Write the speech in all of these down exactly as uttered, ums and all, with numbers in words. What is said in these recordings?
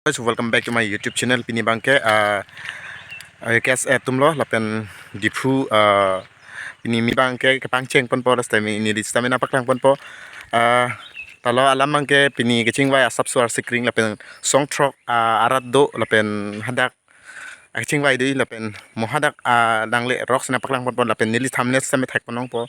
So welcome back to my YouTube channel. Pini abangke, ah, ah, K S A atum lo lapen Diphu, ah, pini abangke kepangcheng ponpo, lasi neli sitame nangpaklang ponpo. Ah, talo alam abangke pini kachingvai asapso arsikring lapen songthrok, ah, arat do lapen hadak kachingvai do lapen mo hadak, ah, nangle rok si nangpaklang ponpo lapen neli thumbnail sitame thek pon longpo.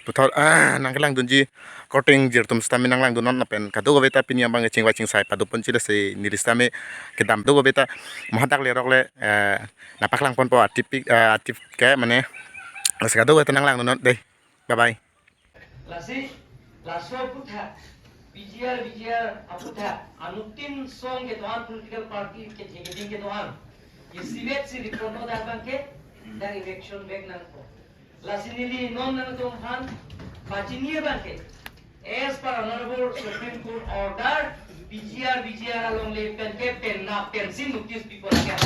Puthot, ah, nangkelangdunji korte ingjir atum sitame nanglangdunnon lapen kadokave ta pini abang kachingvai chingsai pado ponji, lasi neli sitame kedam kadokave ta mo hadak le rok le, eh, nangpaklang ponpo atipik, eh, atip ke mane, lasi kadokave ta nanglangdunnon dei. Bye bye. Lasi, laso aputhak, P G R, V G R aputhak, anuttin song kedo-an political party kethe keding kedo-an, isivet si report lo dak abangke, dak election vek nangpo. Lasi neli non nangtum aphan pachini abangke, as per Honorable Supreme Court order, P G R, V G R alongle pen ke penap pensi notice pipo lake.